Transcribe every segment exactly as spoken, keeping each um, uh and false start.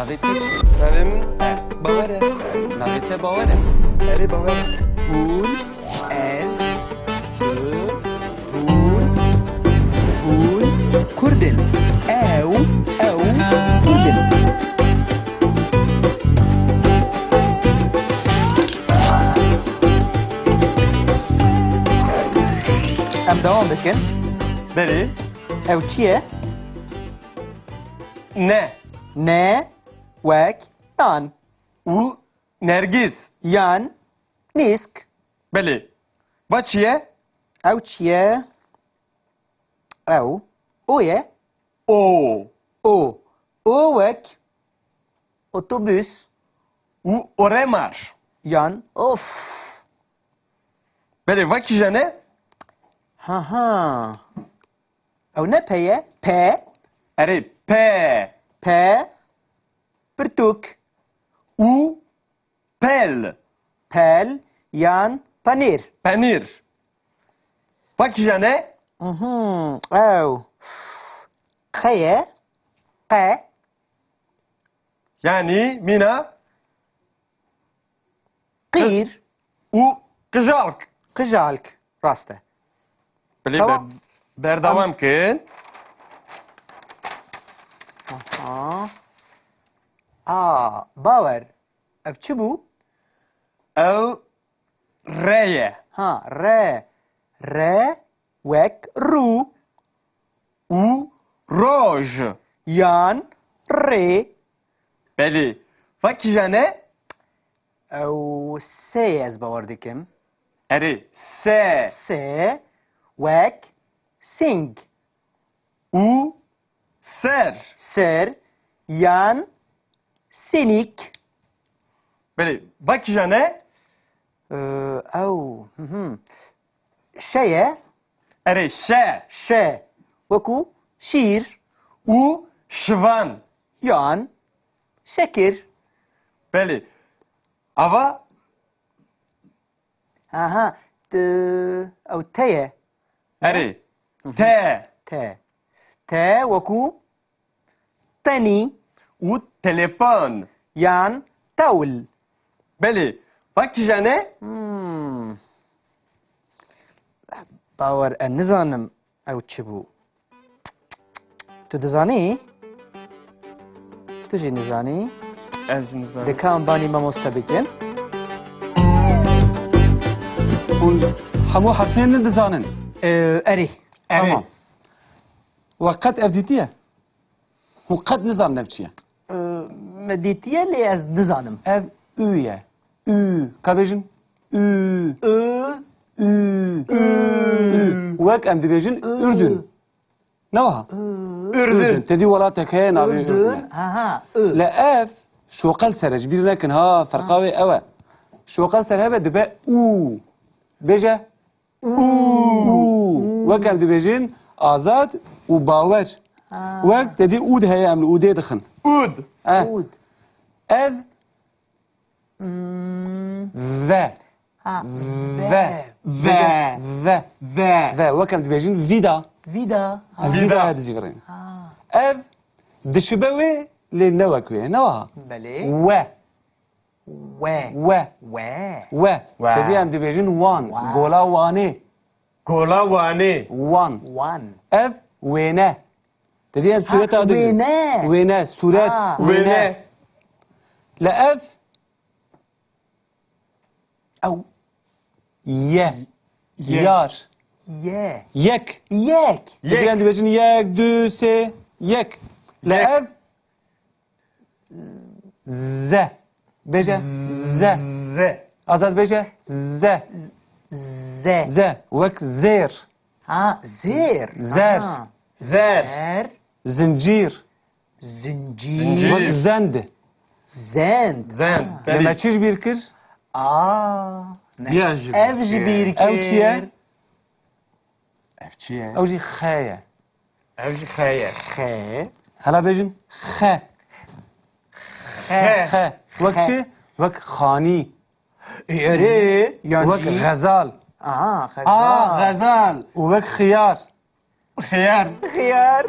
Navê te çi? Navê min Bawer e. Navê te Bawer e? Erê, Bawer e. Hûn, ez, tu, hûn, hûn Kurd in. Ew, ew Kurd in. Em dewam bikin. Belê. Ew çi ye? Ne. Ne, wek nan. Û nergîz. Yan nîsk. Belê. Va çi ye? Ew çi ye? Ew o ye. O. O. O wek otobus. Û oremar. Yan of. Belê, va kîjan e? Ha ha. Ew ne pe ye? Pe. Erê, pe. Pe. Pirtûk. Û pel. Pel yan penîr. Penîr. Va kîjan e? Mhm, ew. Qe ye. Qe. Yanî mîna? Qîr. Û qijalk. Qijalk. Rast e. Belê. Tamam. Ber-, berdewam kin. Aha. A, Bawer. Ev çi bû? Ew re ye. Ha, re. Re wek rû. Û roj. Yan rê. Belê. Va kîjan e? Ew se ye, ez bawer dikim. Erê, se. Se wek sing. Û ser. Ser yan sinik. Belê, va kîjan e? Ee, ew, hı hı. Şe ye. Erê, şe. Şe. Wekû şîr. Û şivan. Yan şekir. Belê. Ava? Aha. T-, ew te ye. Erê. Hı hı. Te. Te. Te wekû tenî. Û telefon. Yan tewl. Belê. Va kîjan e? Hmm. Bawer, e, nizanim ew çi bû. Tu dizanî? Tu jî nizanî? Ez nizanim. Dê ka em banî mamoste bikin. Hûn hemû herfên nidizanin? Ee, erê. Erê. Tamam. We qet ev dîtiye? Hûn qet nizanin ev çi ye? Ee, me dîtiye lê ez nizanim. Ev û ye. Û. Ka bêjin? Û. Û. Û. Û. Û. Wek em dibêjin Û. Urdun. Ne wiha? Urdun. Urdun. Te dî welatek heye navê Urdun. Urdun e. Ha, ha, Ü. Le ev şoqel ser e, ji bîr nekin ha, ferqa wê ew e. Şoqel ser hebe dibe û. Bêje. Û. Û. Û. Wek em dibêjin Azad û Bawer. Ha. Wek te dî ûd heye, em li ûdê dixin. Ûd. Eh. Ûd. Ev Hmm. Ve. Ha, ve. Ve. Ve. Ve. Ve. Ve. Wek em dibêjin vîda. Vîda. Ha. Vîda. Vîda dizîvirîn. Ha. Ev dişibe wê lê ne wek wê, ne wiha? Belê. We. We. We. We. We. We. Te dî em dibêjin wan. Wan. Gola Wanê. Gola Wanê. Wan. Wan. Ev wêne. Te dî em Ha, sûreta dibînin. Wêne. Wêne, sûret, Ha. Wêne. Wêne. Le ev Ew. Ye. Ye. Yar. Ye. Yek. Yek. Yek. Diyan dibêjin yek, du, sê, yek. Le Yek. Ev. Ze. Bêje. Ze. Ze. Azad bêje. Ze. Ze. Ze. Wek zêr. Ha, zêr. Zer. Aha. Zer. Zer. Zincîr. Zincîr. Zincîr. Wek zend. Zend. Zend, Ha. Belê. Me çi ji bîr kir? Aa, ne? Ya ji Ev bîr ji kir. Bîr kir. Ew çi ye? Ew çi ye? Ew jî xe ye. Ev jî xe ye. Xe. Hela bêjin xe. Xe. Xe. Wek Xe. Çi? Wek xanî. Ê, erê, yan Wek jî xezal. Aha, xezal. Aa, xezal. Û wek xiyar. Xiyar. Xiyar.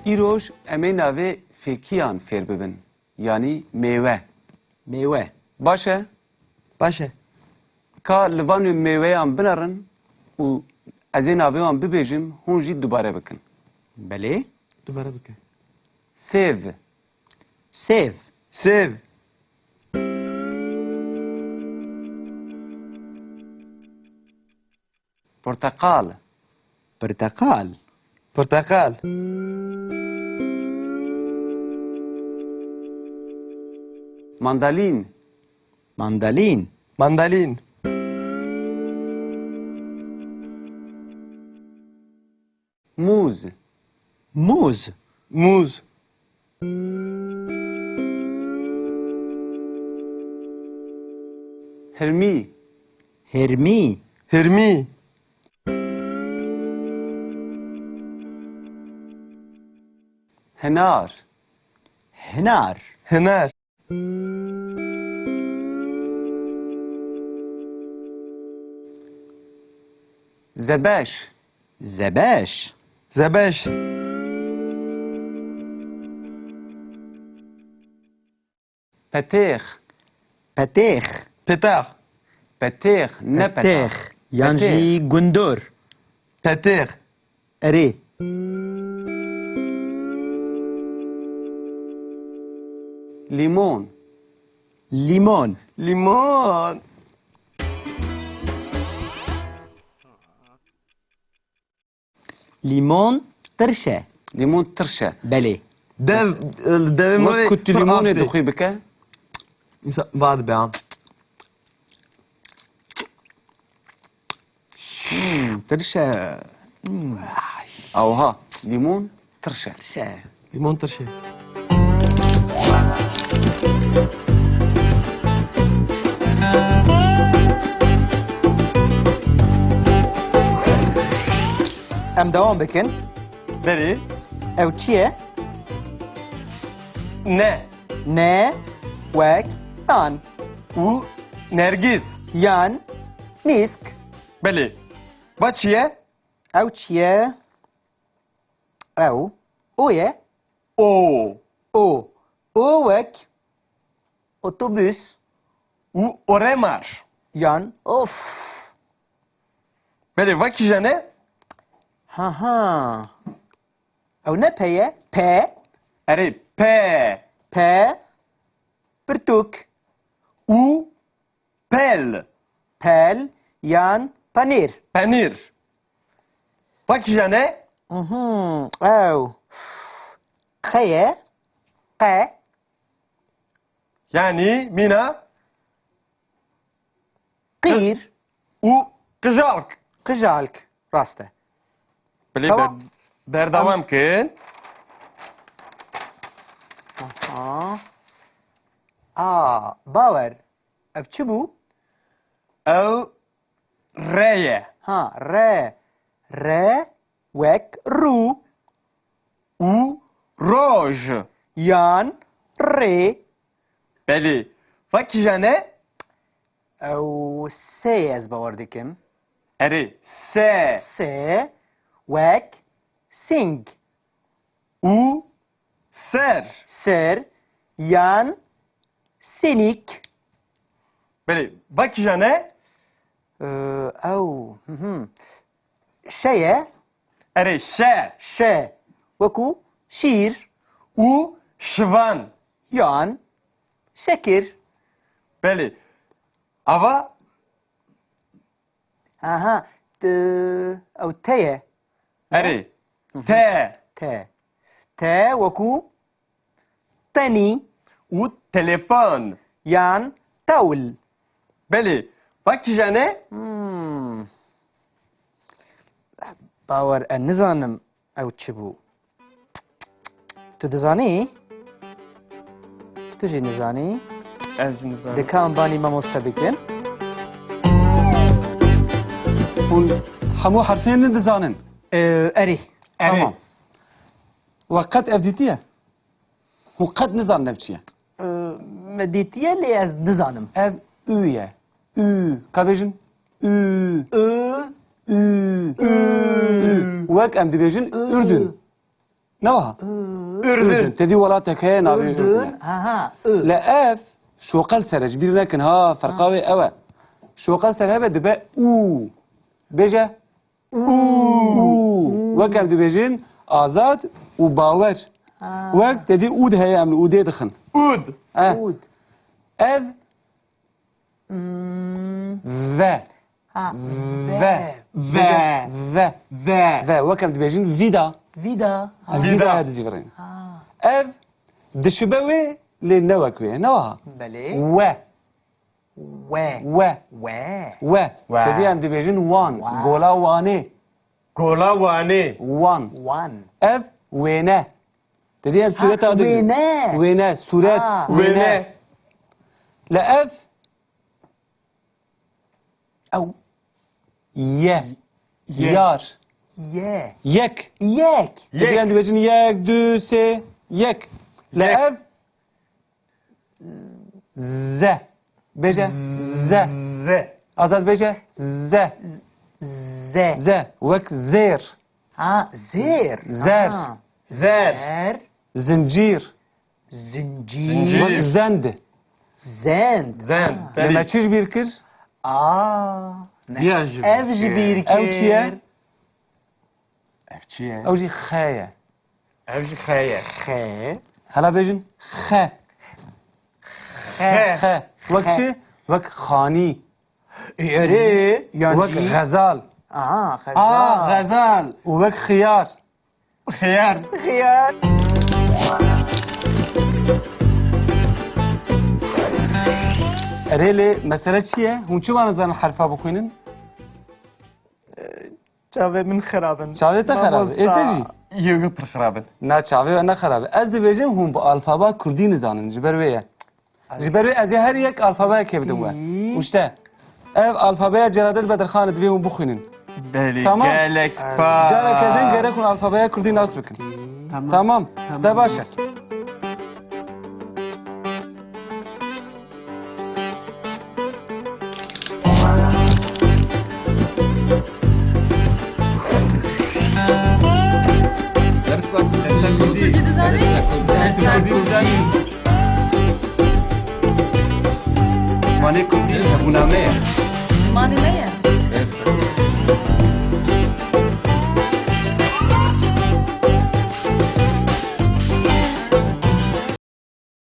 Îroj em ê navê fêkiyan fêr bibin, yanî mêwe. Mêwe. Baş e? Baş e. Ka li van mêweyan binerin û ez ê navê wan bibêjim, hûn jî dubare bikin. Belê. Dubare bike. Sêv. Sêv. Sêv. Porteqal. Porteqal. Porteqal. Mandalîn. Mandalîn. Mandalîn. Mûz. Mûz. Mûz. Hirmî. Hirmî. Hirmî. Hinar. Hinar. Hinar. Zebeş. Zebeş. Zebeş. Petêx. Petêx. Petêx. Petêx, ne petêx. Petêx. Yan jî gundur. Petêx. Erê. Lîmon. Lîmon. Lîmon. Lîmon tirş e. Lîmon tirş e. Belê. Dev, devê me Wek ku tu pir lîmonê aftê. Dixwî bike. Misa-, va dibe ha. Hmm, tirş e. Hmm. Awha, lîmon tirş e. Tirş e. Lîmon tirş e. Em dewam bikin. Belê. Ew çi ye? Ne. Ne, wek nan. Û nergîz. Yan mîsk. Belê. Va çi ye? Ew çi ye? Ew o ye. O. O. O wek otobus. Û oremar. Yan of. Belê, va kîjan e? Ha ha. Ew ne pe ye? Pe. Erê, pe. Pe. Pirtûk. Û pel. Pel yan penîr. Penîr. Va kîjan e? Mhm, ew. Qe ye. Qe. Yanî mîna? Qîr. Û qijalk. Qijalk. Rast e. Bilê Tamam. ber-, berdewam kin. Aha. A, bawer. Ev çi bû? Ew re ye. Ha, re. Re wek rû. Û roj. Yan rê. Belê. Va kîjan e? Ew se ye ez bawer dikim. Erê, se. Se wek sing. Û ser. Ser yan sinik. Belê, va kîjan e? Ee, ew, hı hı. Şe ye. Erê, şe. Şe. Wekû şîr. Û şivan. Yan şekir. Belê. Ava? Aha. T-, ew te ye. Erê. Hı hı. Te. Te. Te wekû tenî. Û telefon. Yan tewl. Belê. Va kîjan e? Hmm. Bawer e nizanim ew çi bû. Tu dizanî? Tu jî nizanî? Ez nizanim. Dika em banî mamoste bikin. Hûn hemû herfên nidizanin? Ee, erê. Erê. Tamam. We qet ev dîtiye? Hûn qet nizanin ev çi ye? Ee, me dîtiye lê ez nizanim. Ev ü ye. Ü. Ka bêjin? Ü. Ü. Ü. Ü. Ü. Wek em dibêjin Ü. Ürdün. Ne wiha? Ürdün. Ürdün. Te dî welatek heye navê Ürdün. Ürdün e. Ha, ha, Ü. Le ev şoqel ser e, ji bîr nekin ha, ferqa wê ew e. Şoqel ser hebe dibe û. Bêje. Û. Û. Wek em dibêjin azad û bawer. Ha. Wek te dî ûd heye, em li ûdê dixin. Ûd. Eh. Ûd. Ev. Hmm. Ve. Ha. Ve. Ve. Ve. Ve. Ve. Ve. Wek em dibêjin vîda. Vîda. Ha. Vîda. Vîda ya dizîvirîn. Ha. Ev dişibe wê lê ne wek wê. Ne wiha? Belê. We. We. We. We. We. We. Te dî em dibêjin wan. Wan. Gola Wanê. Gola Wanê. Wan. Wan. Ev wêne. Te dî em Ha, sûreta dibêjin. Wêne. Wêne, sûret, ha. Wêne. Wêne. Le ev Ew. Ye. Ye. Yar. Ye. Yek. Yek. Te dî em dibêjin yek, du, sê, yek. Le ev. Ze. Bêje. Ze. Ze. Azad bêje. Ze. Ze. Ze. Wek zêr. Ha, zêr. Zer. Ha. Zer. Zer. Zincîr. Zincîr. Zincîr. Wek zend. Zend. Zend. Ha. Lê me çi ji bîr kir? Aa. Ne. Diya ji bîr kir. Ev ji bîr kir. Ew çi ye? Ev çi ye? Ew jî xe ye. Ev jî xe ye. Xe. Hela bêjin xe. Xe. Xe. Wek çi? Wek xanî. Erê, yan jî. Wek xezal. Aha, xezal. Aa, xezal. Û wek xiyar. Xiyar. Xiyar. Erê lê mesele çi ye? Hûn çima nizanin herfa bixwînin? Çavê min xirab in. Çavê te xirab in. Ê te jî? Mamosta. Yê min pir xirab in. Na, çavê we ne xirab in. Ez dibêjim hûn bi alfaba kurdî nizanin. Ji ber wê ye. Ji ber wê ez ê her yek alfabeyekê bidim we. Î. Û işte, ev alfabeya Celadet Bedirxan e, divê hûn bixwînin. Belê, tamam. Gelek spas. Careke din gerek hûn alfabeya kurdî nas bikin. Tamam. Tamam. Tamam. De baş e. Dersa kurdî. Dersa kurdî. Zimanê kurdî hebûna me ye. Zimanê me ye.